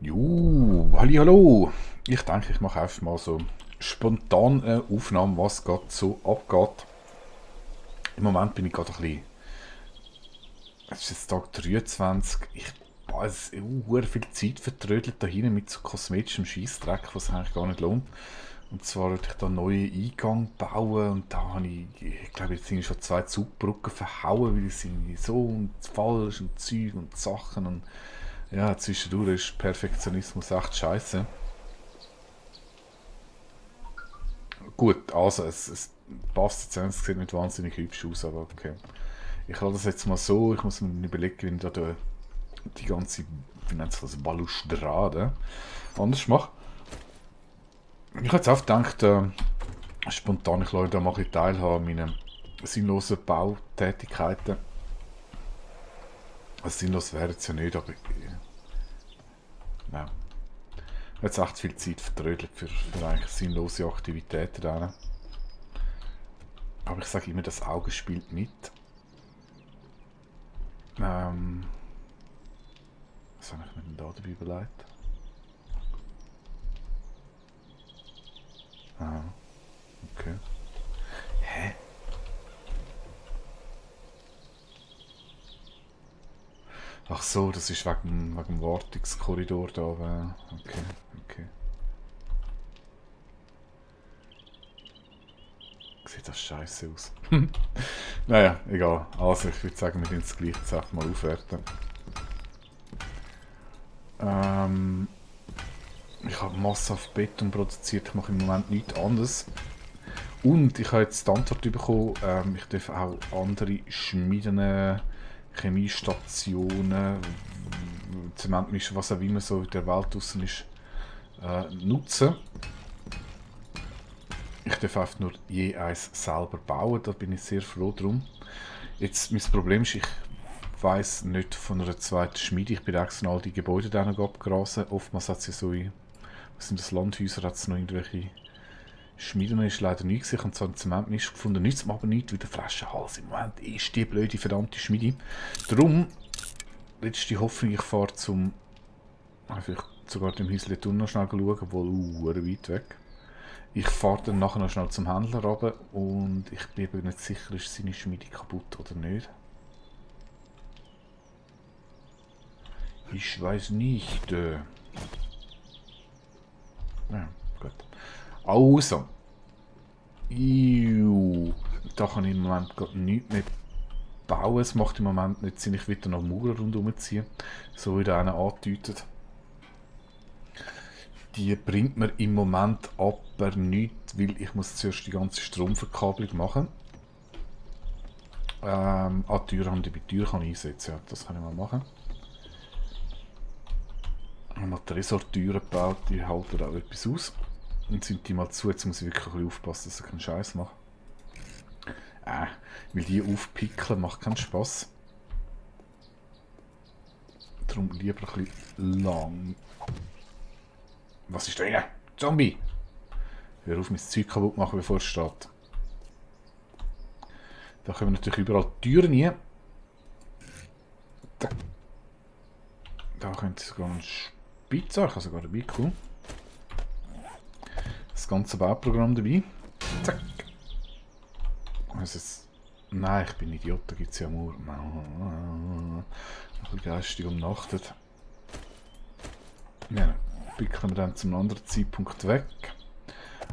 Hallo. Ich denke, ich mache einfach mal so spontan eine Aufnahme, was gerade so abgeht. Im Moment bin ich gerade ein bisschen. Es ist jetzt Tag 23. Ich weiß, viel Zeit vertrödelt da hinten mit so kosmetischem Scheissdreck, was sich eigentlich gar nicht lohnt. Und zwar wollte ich da einen neuen Eingang bauen und da habe ich glaube, jetzt sind schon zwei Zugbrücken verhauen, weil es irgendwie so und falsch und Zeug und Sachen und ja, zwischendurch ist Perfektionismus echt scheiße. Gut, also es passt jetzt, es sieht nicht wahnsinnig hübsch aus, aber okay. Ich lasse das jetzt mal so, ich muss mir überlegen, wie ich da die ganze, wie nennt sich das, Balustrade anders mache. Ich habe jetzt auch gedacht, spontan, ich lasse da mal ein bisschen teilhaben an meinen sinnlosen Bautätigkeiten. Also sinnlos wäre es ja nicht, aber ja, jetzt echt viel Zeit vertrödelt für eigentlich sinnlose Aktivitäten. Dann. Aber ich sage immer, das Auge spielt mit. Ähm, Was habe ich mir denn da dabei überlegt? Ah, okay. Hä? Ach so, das ist wegen dem Wartungskorridor da. Okay, okay. Sieht das scheiße aus. Naja, egal. Also, ich würde sagen, wir tun das gleich jetzt einfach mal aufwerten. Ähm, Ich habe massenhaft Beton produziert. Ich mache im Moment nichts anderes. Und ich habe jetzt die Antwort bekommen, ich darf auch andere Schmieden, Chemiestationen, Zementmischen, was auch immer so in der Welt draussen ist, nutzen. Ich darf einfach nur je eins selber bauen, da bin ich sehr froh drum. Jetzt, mein Problem ist, ich weiss nicht von einer zweiten Schmiede, ich bin extra all die Gebäude da noch abgrasen. Oftmals hat es ja so in, was sind das, Landhäuser, hat es noch irgendwelche Schmieden, ist leider nichts gesehen. Ich habe zwar einen Zementmisch gefunden, nützt mir aber nichts, weil der Flaschenhals im Moment ist die blöde verdammte Schmiede. Darum, letzte Hoffnung, ich fahre zum, vielleicht sogar dem Häusle Thun noch schnell schauen, obwohl weit weg. Ich fahre dann nachher noch schnell zum Händler runter und ich bin aber nicht sicher, ist seine Schmiede kaputt oder nicht. Ich weiß nicht. Ja, gut. Also. Da kann ich im Moment gerade nichts mehr bauen. Es macht im Moment nicht Sinn, ich wieder noch Mauern rundherum ziehen. So wie der eine andeutet. Die bringt mir im Moment aber nichts, weil ich muss zuerst die ganze Stromverkabelung machen. Die Tür haben die bei Tür kann einsetzen, ja, das kann ich mal machen. Ich habe mal die Resorttüren gebaut, die halten auch etwas aus. Und sind die mal zu, jetzt muss ich wirklich ein bisschen aufpassen, dass ich keinen Scheiß mache. Weil die aufpickeln macht keinen Spaß. Darum lieber ein bisschen lang. Was ist drin? Zombie! Hör auf, mein Zeug kaputt machen, bevor es steht. Da kommen natürlich überall Türen rein. Da könnte sogar ein Spitzer, ich habe sogar dabei kommen. Das ganze Bauprogramm dabei. Zack. Also jetzt, nein, ich bin ein Idiot, da gibt es ja nur. Ein bisschen geistig umnachtet. Ja, pickeln wir dann zum anderen Zeitpunkt weg.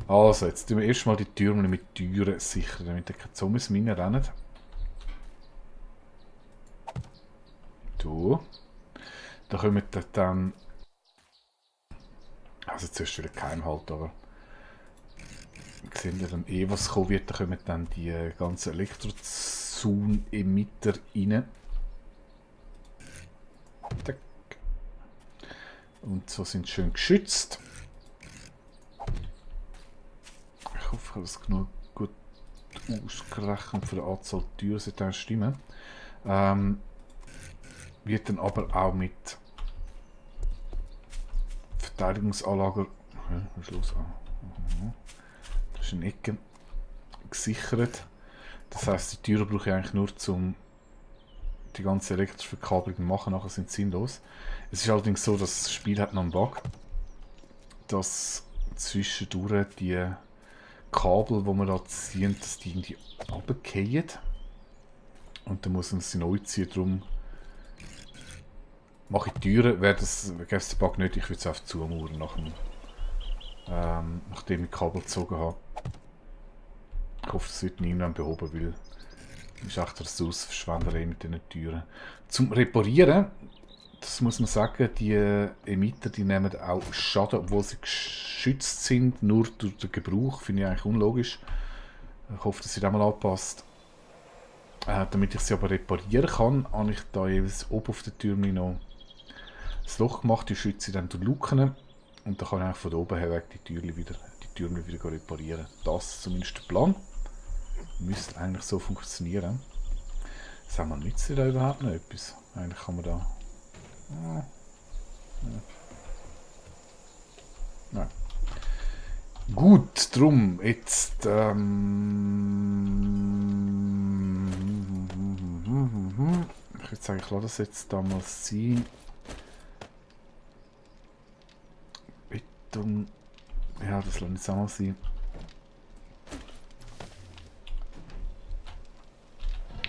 Also, jetzt tun wir erstmal die Türen mit Türen sichern, damit keine Zombies reinrennen. So. Da kommen dann. Also zuerst wieder geheim halt, aber. Wir sehen ja dann eh, was kommen wird. Da kommen dann die ganzen Elektrozoon-Emitter rein. Und so sind sie schön geschützt. Ich hoffe, ich habe das genug gut ausgerechnet für die Anzahl Türen, sollte das stimmen. Wird dann aber auch mit Verteidigungsanlagen. Was ist los? Das ist eine Ecke gesichert. Das heisst, die Türen brauche ich eigentlich nur zum die ganze elektrische Verkabelung machen, nachher sind sie sinnlos. Es ist allerdings so, dass das Spiel hat noch einen Bug, dass zwischendurch die Kabel, die wir da ziehen, dass die irgendwie runterfallen. Und dann muss man sie neu ziehen, darum mache ich die Türen, gäbe es den Bug nicht, ich würde es einfach zumauern, nachdem ich Kabel gezogen habe. Ich hoffe, das wird niemand behoben, weil das ist echt eine Ressourcenverschwenderei mit diesen Türen. Zum Reparieren, das muss man sagen, die Emitter, die nehmen auch Schaden, obwohl sie geschützt sind, nur durch den Gebrauch, finde ich eigentlich unlogisch. Ich hoffe, das wird auch mal angepasst. Damit ich sie aber reparieren kann, habe ich da jeweils oben auf der Tür noch das Loch gemacht, die schütze ich dann durch Luken und dann kann ich eigentlich von oben her weg die Türen wieder reparieren. Das ist zumindest der Plan. Müsste eigentlich so funktionieren. Sagen wir, nützt da überhaupt noch etwas? Eigentlich kann man da... Nein. Gut, drum, jetzt... ich würde sagen, ich lasse das jetzt damals sein. Beton... Ja, das lasse ich jetzt auch mal sein.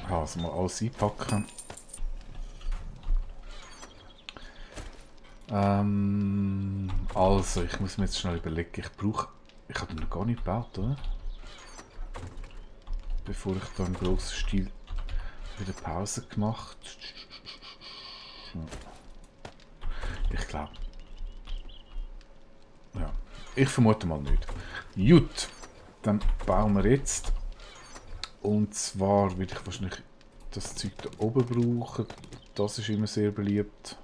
Also mal alles einpacken. Also, ich muss mir jetzt schnell überlegen. Ich habe den noch gar nicht gebaut, oder? Bevor ich da im grossen Stil wieder Pause gemacht. Ich glaube. Ja, ich vermute mal nicht. Gut, dann bauen wir jetzt. Und zwar würde ich wahrscheinlich das Zeug da oben brauchen. Das ist immer sehr beliebt.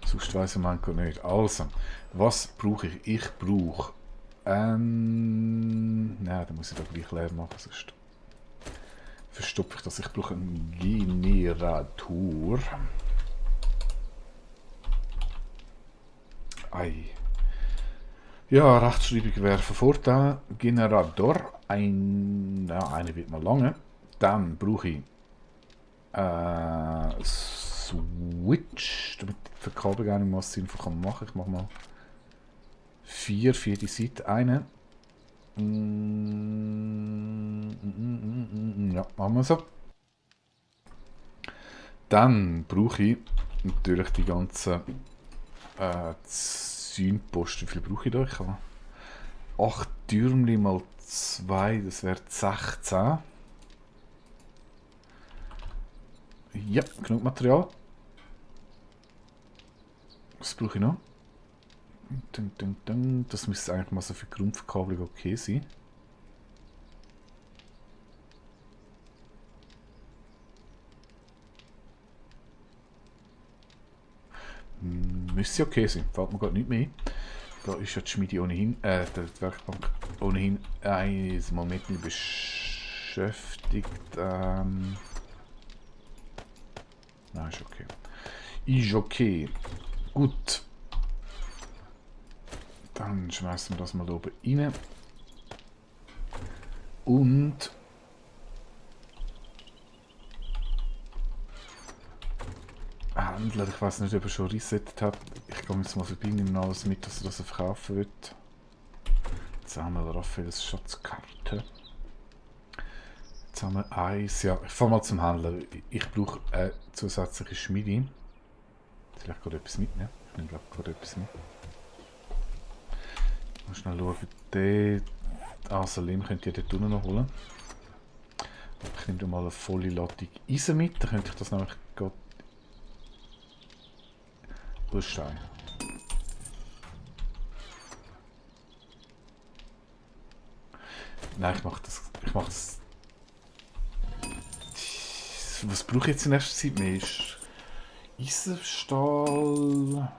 Sonst weiss ich manchmal nicht. Also, was brauche ich? Ich brauche... Nein, dann muss ich da gleich leer machen, sonst verstopfe ich das. Ich brauche einen Generator. Ei. Ja, Rechtschreibung wäre von Vorteil. Generator. Eine wird mal lange. Dann brauche ich Switch, damit die Verkabelung einigermaßen sinnvoll machen kann. Ich mache mal 4 für die Seite. Eine. Ja, machen wir so. Dann brauche ich natürlich die ganzen Zündposten. Wie viel brauche ich da? Ich habe 8 Türmli mal 2, das wäre 16. Ja, genug Material. Was brauche ich noch? Das müsste eigentlich mal so für Grundverkabelung okay sein. Müsste okay sein, fällt mir gerade nicht mehr ein. Da ist ja die Schmiede ohnehin, die Werkbank ohnehin einmal mit mir beschäftigt. Nein, ist okay. Ist okay. Gut. Dann schmeißen wir das mal da oben rein. Und Händler, ich weiß nicht, ob er schon resettet hat. Ich gehe jetzt mal vorbei, nehme alles mit, dass er das verkaufen wird. Jetzt haben wir Raffaels Schatzkarte. Jetzt haben wir eins. Ja, ich fahre mal zum Händler. Ich brauche eine zusätzliche Schmiede. Vielleicht gerade etwas mitnehmen. Ich nehme glaube gerade etwas mit. Mal schnell schauen, den Salim könnt ihr dort unten noch holen. Ich nehme mal eine volle Ladung Eisen mit, dann könnte ich das nämlich gerade aussteigen. Nein, ich mache das. Was brauche ich jetzt in erster Zeit mehr? Ist Eisenstahl.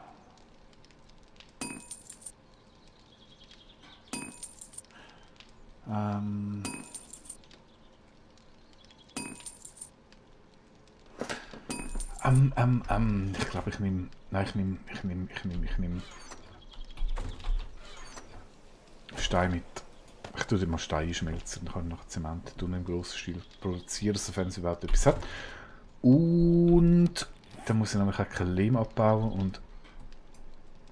Ich glaube, ich nehme. Nein, ich nehme Stein mit. Ich tue mal Steine einschmelzen, dann kann ich nachher Zement tun, im grossen Stil produzieren, sofern es überhaupt etwas hat. Und dann muss ich nämlich auch kein Lehm abbauen und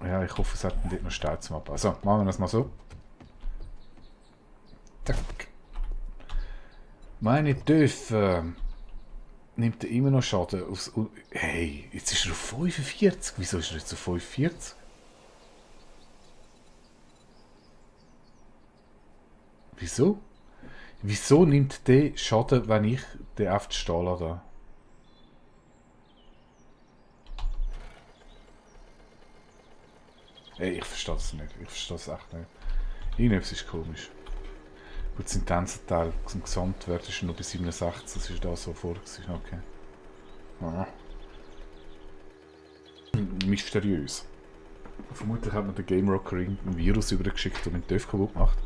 ja, ich hoffe, es hat dort noch Steine zum Abbauen. So, machen wir das mal so. Zack. Meine Töpfe nimmt er immer noch Schaden aus. Hey, jetzt ist er auf 45. Wieso ist er jetzt auf 45? Wieso? Wieso nimmt der Schaden, wenn ich den auf die Stahl da? Ey, ich verstehe das nicht. Ich verstehe das echt nicht. Irgendetwas ist komisch. Gut, das Intensenteil zum Gesamtwert ist nur bei 67. Das ist da so vor. Okay. Ah. Mysteriös. Vermutlich hat mir der Game Rocker irgendein Virus übergeschickt und den TÜV kaputt gemacht.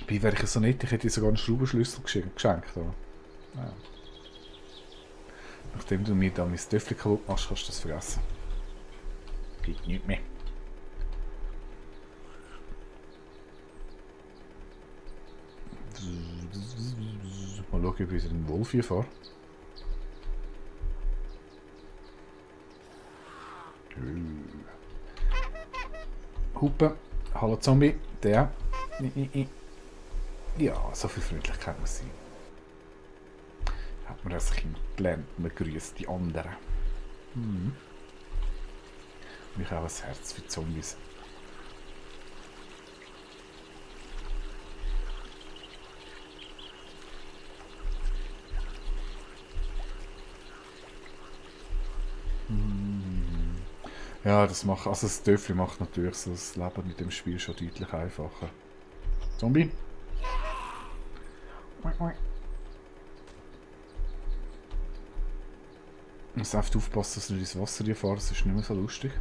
Wie wäre ich so nett? Ich hätte dir sogar einen Schraubenschlüssel geschenkt. Aber. Ja. Nachdem du mir da mein Töffel kaputt machst, kannst du das vergessen. Geht nicht mehr. Mal schauen, ob ich den Wolf hier fahre. Hupe. Hallo Zombie. Der. Ja, so viel Freundlichkeit muss sein. Hat man als Kind gelernt, man grüßt die anderen. Und ich habe ein Herz für Zombies. Ja, das macht, also das Töffel macht natürlich so das Leben mit dem Spiel schon deutlich einfacher. Zombie? Du musst einfach aufpassen, dass du nicht ins Wasser fährst, das ist nicht mehr so lustig.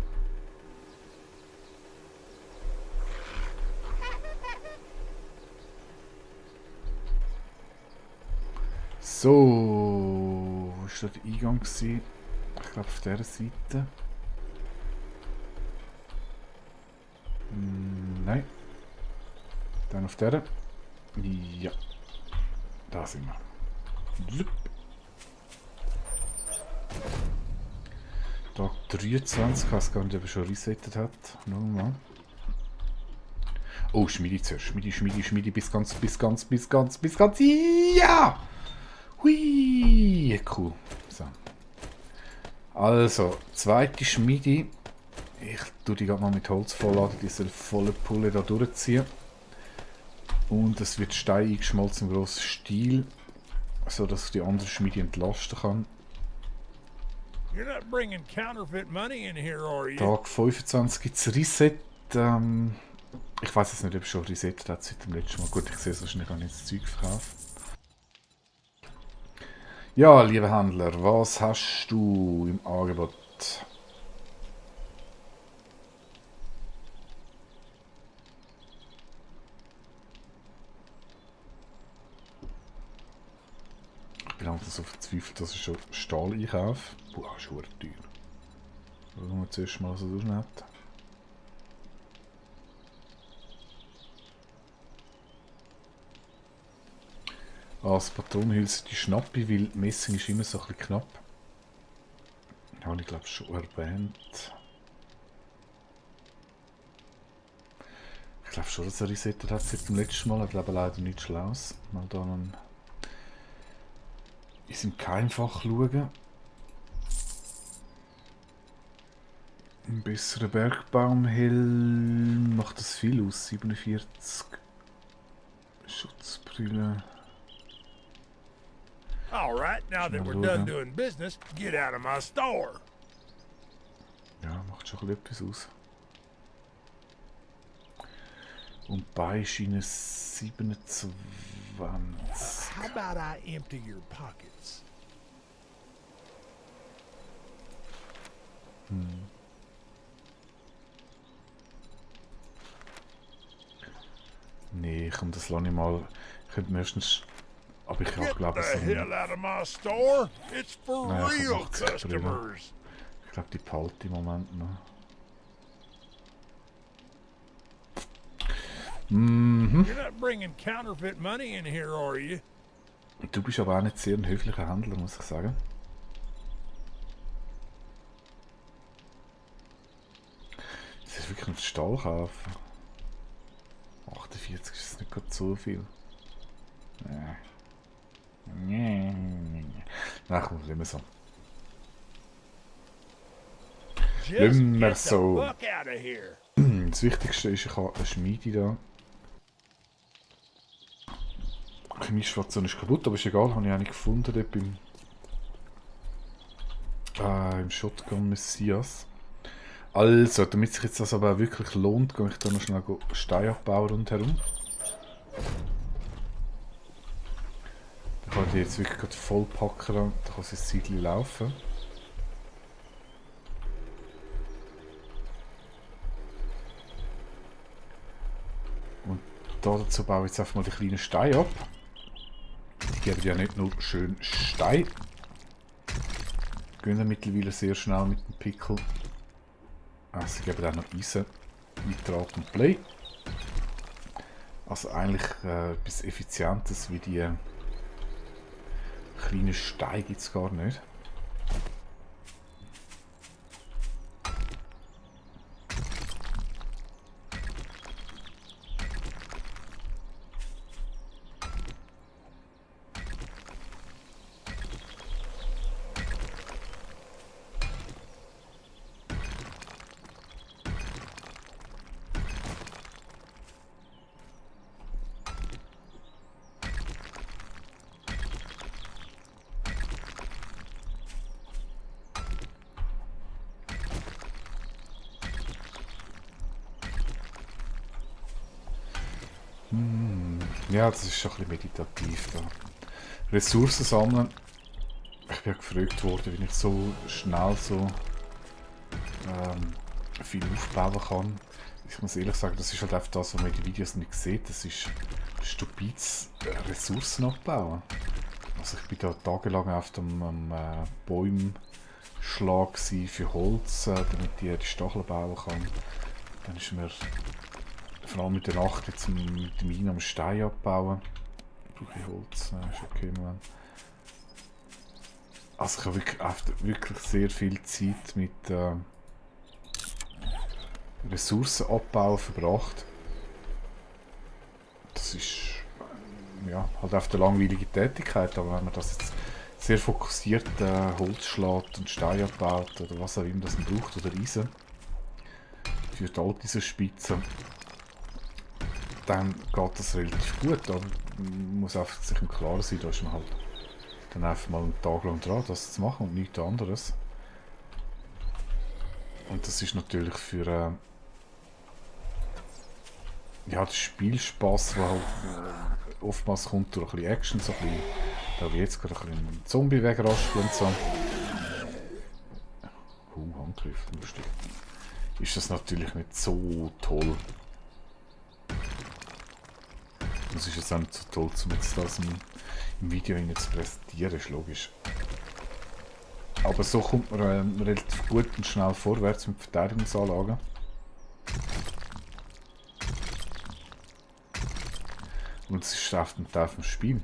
So, wo war da der Eingang? Ich glaube auf dieser Seite. Nein. Dann auf der. Ja. Da sind wir. Zup. Tag 23. Ich weiß gar nicht, ob er schon resettet hat. Nochmal. Oh, Schmiedi zuerst. Schmiedi. Bis ganz. Ja! Hui! Cool. So. Also, zweite Schmiedi. Ich tue die gerade mal mit Holz vollladen, die soll volle Pulle da durchziehen. Und es wird Stein eingeschmolzen im grossen Stil, sodass ich die andere Schmiede entlasten kann. Tag 25 gibt es Reset. Ich weiß jetzt nicht, ob es schon resettet hat seit dem letzten Mal. Gut, ich sehe es wahrscheinlich auch nicht das Zeug verkauft. Ja, lieber Händler, was hast du im Angebot? Ich bin langsam so verzweifelt, dass ich schon Stahl einkaufe. Boah, das ist verdammt teuer. Schauen wir zuerst mal, was er durchschneidet. Als Patronenhülse die Schnappi, weil Messing ist immer so ein bisschen knapp. Habe ich glaube schon erwähnt. Ich glaube schon, dass er resettet hat seit dem letzten Mal. Ich glaube leider nichts Schlaues. Mal da in seinem Keimfach schauen. Ein besserer Bergbaumhelm macht das viel aus. 47 Schutzbrille. Alright, now that we're done doing business, get out of my store. Ja, macht schon etwas aus. Und Beischiene 27. How about I empty your pockets? Nee, komm, das lasse ich mal. Ich könnte meistens. Aber ich Get glaube, the es sind. hell out of my store. It's for Naja, real 80 Brille. customers. Ich glaube, die behalte im Moment noch. Mhm. You're not bringing counterfeit money in here, are you? Du bist aber auch nicht sehr ein höflicher Händler, muss ich sagen. Das ist wirklich ein Stall kaufen. 48 ist nicht gerade so viel. Nein, komm, lassen wir so. Just Lassen wir get the so. fuck out of here. Das Wichtigste ist, ich habe eine Schmiede da. Die Chemiestation ist kaputt, aber ist egal, habe ich auch nicht gefunden dort im Shotgun Messias. Also, damit sich jetzt das aber auch wirklich lohnt, gehe ich da noch schnell Steine abbauen rundherum. Dann kann ich die jetzt wirklich gerade voll packen, dann kann sie ein Zeitchen laufen. Und dazu baue ich jetzt einfach mal die kleinen Steine ab. Die geben ja nicht nur schön Stein. Gehen mittlerweile sehr schnell mit dem Pickel. Sie geben auch noch Eisen, Nitrat und Blei. Also eigentlich etwas Effizientes wie die kleinen Steine gibt es gar nicht. Ja, das ist schon ein bisschen meditativ da. Ressourcen sammeln. Ich bin ja gefragt worden, wie ich so schnell so viel aufbauen kann. Ich muss ehrlich sagen, das ist halt einfach das, was man in den Videos nicht sieht. Das ist stupides Ressourcen abbauen. Also ich bin da tagelang auf dem Bäumschlag für Holz, damit ich die Stacheln bauen kann. Dann ist mir vor allem mit der Nacht jetzt mit dem Wein am Stein abbauen. Brauche ich Holz, ist okay, man. Also ich habe wirklich sehr viel Zeit mit Ressourcenabbau verbracht. Das ist ja halt auf eine langweilige Tätigkeit, aber wenn man das jetzt sehr fokussiert Holz schlägt und Stein abbaut oder was auch immer das man braucht oder Eisen für die Alteisenspitze, dann geht das relativ gut. Aber man muss einfach sich im Klaren sein, da ist man halt dann einfach mal einen Tag lang dran, das zu machen und nichts anderes. Und das ist natürlich für ja, der Spielspaß, der halt oftmals kommt durch ein bisschen Action, so ein bisschen, da wie jetzt gerade ein bisschen einen Zombie wegraspeln und so. Handgriff, lustig. Ist das natürlich nicht so toll. Das ist jetzt auch nicht so toll, um jetzt das im Video zu präsentieren, ist logisch. Aber so kommt man relativ gut und schnell vorwärts mit Verteidigungsanlagen. Und es ist auf dem Teil vom Spiel.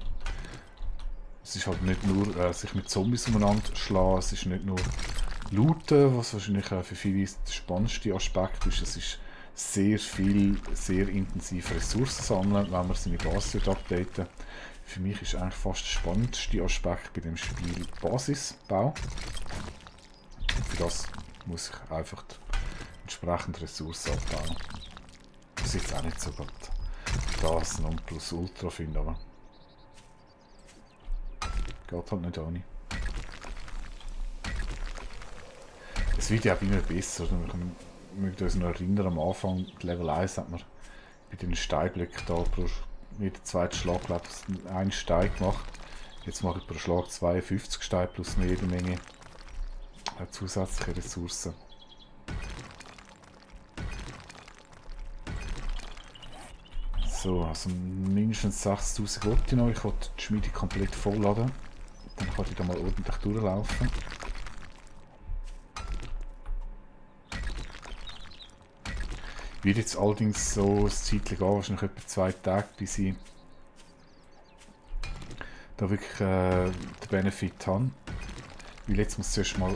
Es ist halt nicht nur sich mit Zombies umeinander schlagen, es ist nicht nur Looten, was wahrscheinlich für viele der spannendste Aspekt ist. Es ist sehr viel, sehr intensiv Ressourcen sammeln, wenn man seine Basis updaten. Für mich ist eigentlich fast der spannendste Aspekt bei dem Spiel Basisbau. Für das muss ich einfach entsprechend Ressourcen abbauen. Das ist jetzt auch nicht so gut. Das Nonplusultra finde, aber geht halt nicht ohne. Das wird ja auch immer besser. Wir mögen uns noch erinnern, am Anfang Level 1 hat man bei den Steinblöcken da pro jeden zweiten Schlag einen Stein gemacht. Jetzt mache ich pro Schlag 52 Steine plus noch jede Menge zusätzliche Ressourcen. So, also mindestens 6000 Gotti noch. Ich wollte die Schmiede komplett vollladen. Dann kann ich da mal ordentlich durchlaufen. Wird jetzt allerdings so ein Zeitchen gehen, wahrscheinlich etwa 2 Tage, bis ich da wirklich den Benefit habe. Weil jetzt muss zuerst mal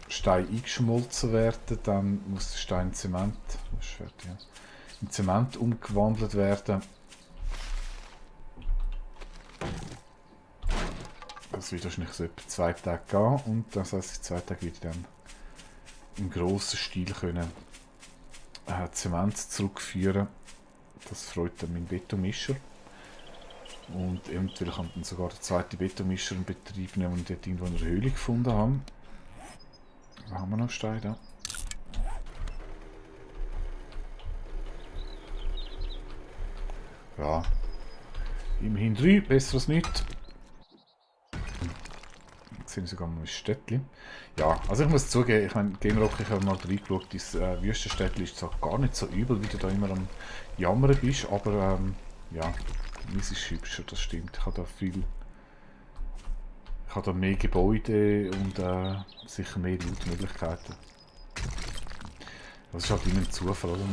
Stein eingeschmolzen werden, dann muss der Stein in Zement, ja, in Zement umgewandelt werden. Das wird wahrscheinlich so etwa 2 Tage gehen und das heisst, in 2 Tagen werde ich dann im grossen Stil können Zement zurückführen. Das freut dann meinen Betonmischer. Und eventuell kann dann sogar der zweite Betonmischer in Betrieb nehmen und dort irgendwo eine Höhle gefunden haben. Wo haben wir noch Steine da? Ja. Immerhin 3, besser als nichts. Jetzt sind sogar noch ein Städtchen. Ja, also ich muss zugeben, ich meine, Gamerock, ich habe mal reingeschaut, das Wüstenstädtchen ist zwar gar nicht so übel, wie du da immer am Jammern bist, aber ja, es ist hübscher, das stimmt. Ich habe da mehr Gebäude und sicher mehr Loot-Möglichkeiten. Das ist halt immer ein Zufall, oder?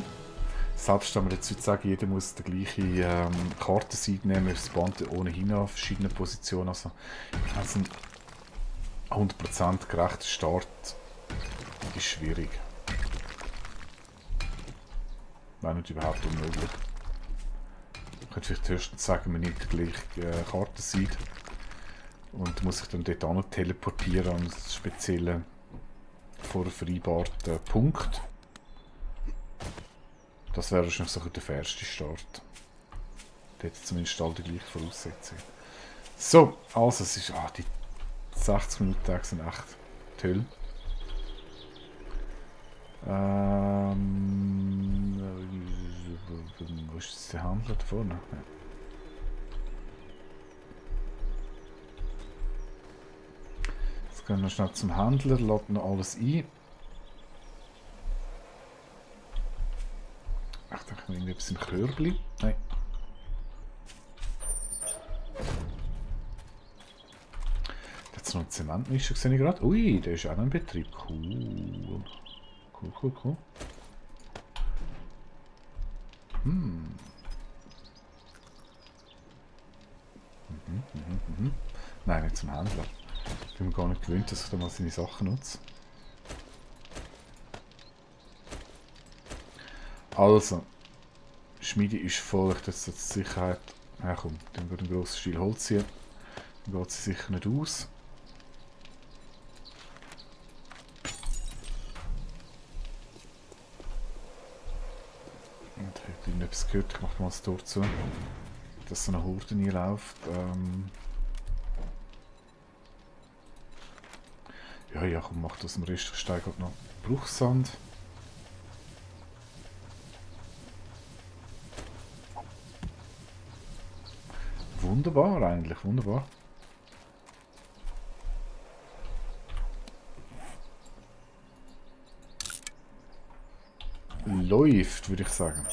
Selbst wenn man jetzt würde sagen, jeder muss die gleiche Kartenseite nehmen, es spawnt ohnehin an verschiedenen Positionen. Also, ich weiß nicht, 100% gerechter Start ist schwierig. Wenn nicht überhaupt unmöglich. Ich könnte vielleicht höchstens sagen, man nimmt die gleiche Kartenseite und muss sich dann dort auch noch teleportieren an einen speziellen vorvereinbarten Punkt. Das wäre wahrscheinlich so der fairste Start. Der hat zumindest alle die gleiche Voraussetzung. So, also es ist... die 60 Minuten sind echt toll. Wo ist jetzt der Handler da vorne? Ja. Jetzt gehen wir schnell zum Händler, laden noch alles ein. Ich denke, wir haben etwas im Körbli. Nein. Jetzt noch ein Zementmischer, sehe ich gerade. Ui, der ist auch noch in Betrieb. Cool. Cool. Nein, nicht zum Händler. Ich bin mir gar nicht gewöhnt, dass ich da mal seine Sachen nutze. Also, Schmiede ist voll, ich das jetzt zur Sicherheit. Ja komm, dann würde ich einen grossen Stiel Holz ziehen. Dann geht sie sicher nicht aus. Und ich habe etwas gehört, ich mache mal das Tor zu. Dass so eine Horde nie läuft. Ja, komm, mach das im Rest. Steigert noch Bruchsand. Wunderbar eigentlich, wunderbar. Läuft, würde ich sagen.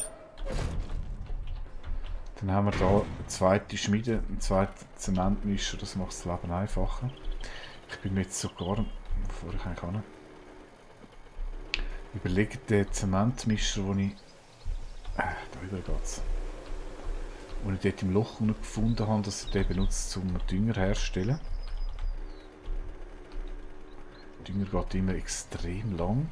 Dann haben wir da eine zweite Schmiede, einen zweiten Zementmischer, das macht das Leben einfacher. Ich bin mir jetzt sogar, bevor ich eigentlich kann, überlege den Zementmischer, den ich... da über geht's. Wo ich dort im Loch gefunden habe, dass ich den benutzt, um Dünger herzustellen. Dünger geht immer extrem lang.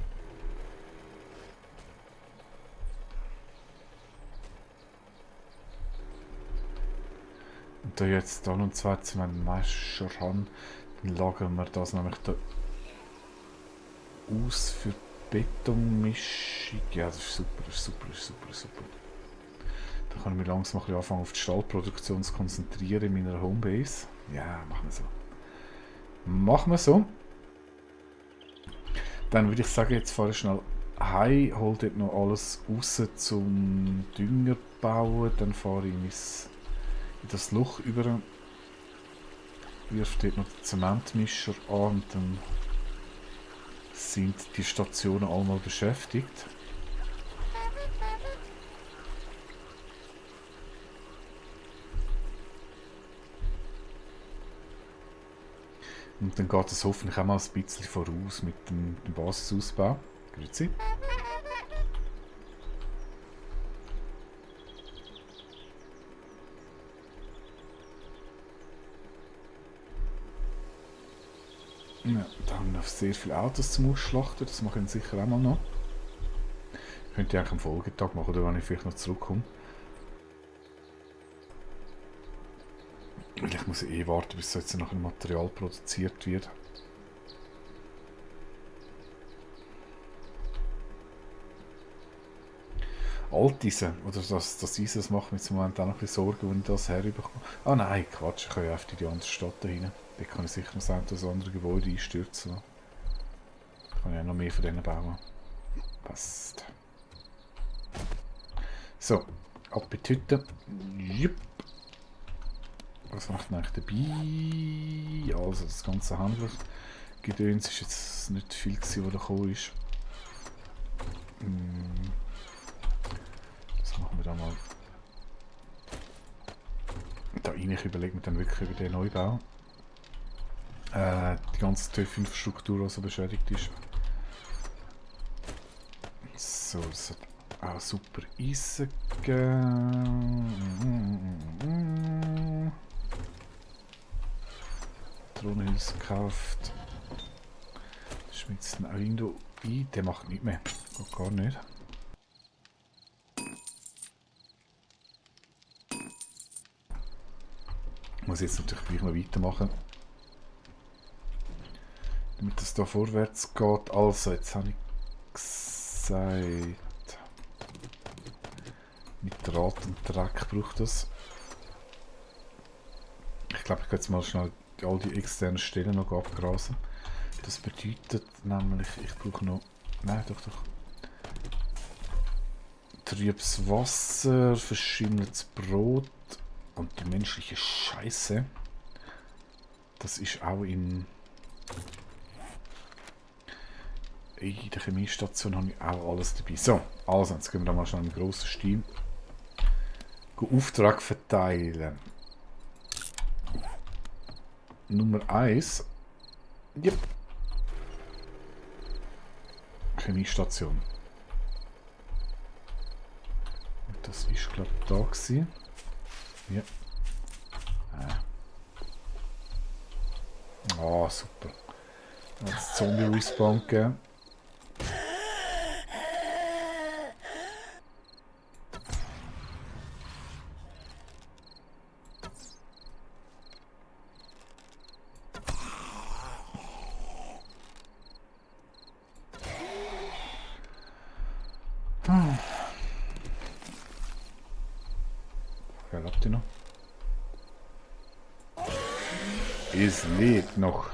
Und da jetzt da noch ein zweites Messer haben, dann lagern wir das nämlich da aus für Betonmischung. Ja, das ist super. Da kann ich mich langsam ein bisschen anfangen, auf die Stahlproduktion zu konzentrieren in meiner Homebase. Ja, machen wir so. Dann würde ich sagen, jetzt fahre ich schnell heim, hole dort noch alles raus zum Dünger bauen. Dann fahre ich in das Loch über, wirf dort noch den Zementmischer an und dann sind die Stationen alle mal beschäftigt. Und dann geht es hoffentlich auch mal ein bisschen voraus mit dem Basisausbau. Grüezi. Ja, da haben wir noch sehr viele Autos zum Ausschlachten, das mache ich sicher auch mal noch. Könnte ich eigentlich am Folgetag machen, oder wenn ich vielleicht noch zurückkomme. Weil ich muss eh warten, bis jetzt noch ein Material produziert wird. Alteisen, oder das Eisen, das macht mir zum Moment auch noch ein bisschen Sorgen, wenn ich das herbekomme. Ah nein, Quatsch, ich kann ja einfach in die andere Stadt dahin. Da kann ich sicher noch das andere Gebäude einstürzen. Da kann ich auch noch mehr von denen bauen. Passt. So, ab in die Hütte. Jupp. Was macht man eigentlich dabei? Also das ganze Handwerkgedöns ist jetzt nicht viel gewesen, was da gekommen ist. Das machen wir da mal. Da rein, ich überlege mir dann wirklich über den Neubau. Die ganze TÜV-Infrastruktur, die so beschädigt ist. So, das hat auch super Eisen gegeben. Drohnenhülse gekauft. Schmitzen auch irgendwo ein. Der macht nicht mehr. Geht gar nicht. Muss jetzt natürlich gleich mal weitermachen. Damit es da vorwärts geht. Also, jetzt habe ich gesagt, mit Draht und Dreck braucht das. Ich glaube, ich gehe jetzt mal schnell all die externen Stellen noch abgrasen. Das bedeutet nämlich, ich brauche noch... Nein, doch. Trübes Wasser, verschimmeltes Brot und die menschliche Scheiße. Das ist auch in der Chemiestation habe ich auch alles dabei. So, also jetzt gehen wir da mal schon einen grossen Stil. Auftrag verteilen. Nummer 1. Yep. Chemiestation. Das ist glaube ich da gewesen. Ja. Ah, super. Jetzt Zombie-Respawn gegeben. Wer habt ihr noch? Es lebt noch.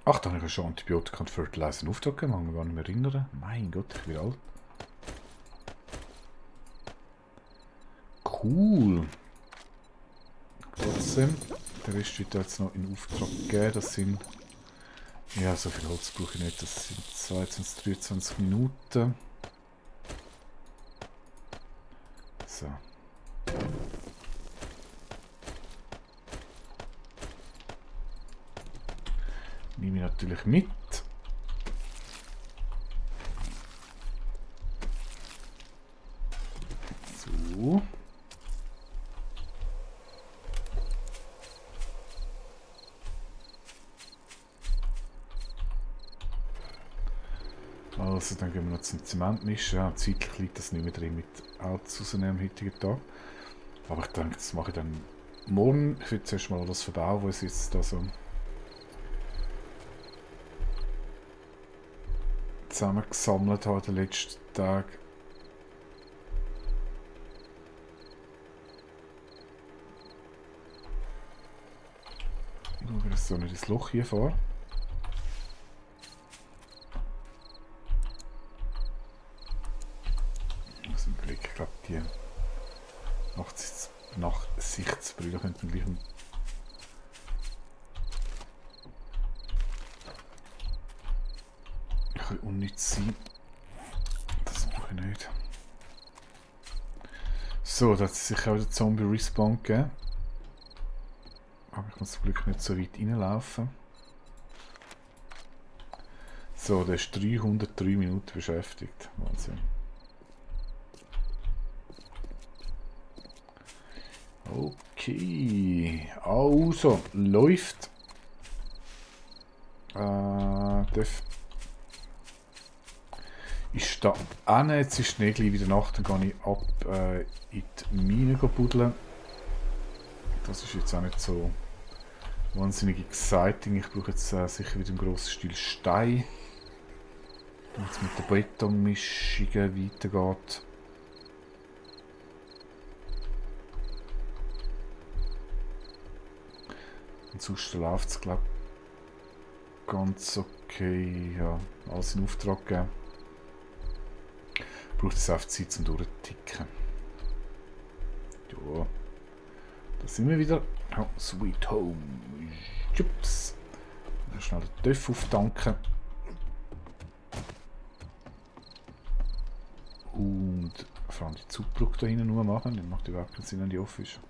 Ach, da habe ich schon Antibiotika und Fertilizer in Auftrag gegeben, kann mich gar nicht mehr erinnern. Mein Gott, ich bin alt. Cool. Trotzdem, der Rest wird jetzt noch in Auftrag gegeben. Das sind... Ja, so viel Holz brauche ich nicht. Das sind 22, 23 Minuten. So. Nehme ich natürlich mit. So. Also, dann gehen wir noch zum Zement mischen. Ja, zeitlich liegt das nicht mehr drin mit Autos rausnehmen am heutigen Tag. Aber ich denke, das mache ich dann morgen. Ich will zuerst mal alles verbauen, was ich jetzt da so zusammengesammelt habe in den letzten Tagen. Schauen, dass ich so nicht ins Loch hier fahre. Aus dem Blick, ich glaube, die Nachtsichtsbrille könnte man gleich ein bisschen unnütz sein. Das brauche ich nicht. So, da hat es sicher auch wieder Zombie-Respawn gegeben. Aber ich muss zum Glück nicht so weit reinlaufen. So, der ist 303 Minuten beschäftigt. Wahnsinn. Okay, also, läuft. Darf ich da hin, jetzt ist es gleich wieder Nacht, dann gehe ich ab in die Mine buddeln. Das ist jetzt auch nicht so wahnsinnig exciting. Ich brauche jetzt sicher wieder im grossen Stil Stein, damit es mit den Betonmischungen weitergeht. Und sonst läuft es, glaube ich, ganz okay. Ja, alles in Auftrag geben. Braucht es einfach Zeit zum Durchticken. Ja, da sind wir wieder. Oh, Sweet Home. Chups. Schnell den Töff auftanken. Und vor allem die Zugbrücke da hinten nur machen. Dann macht überhaupt keinen Sinn, wenn die offen ist.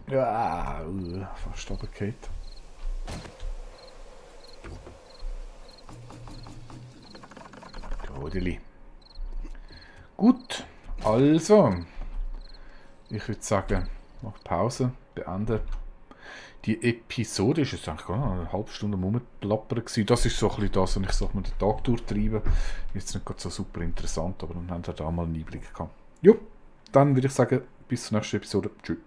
Ja, fast runtergefallen. Godeli. Gut, also. Ich würde sagen, mach Pause, beende die Episode. Ist jetzt eigentlich gar eine halbe Stunde rumplappern gewesen. Das ist so ein bisschen das, was ich so den Tag durchtreibe. Jetzt nicht gerade so super interessant, aber dann haben wir da mal einen Einblick gehabt. Jo, dann würde ich sagen, bis zur nächsten Episode. Tschüss.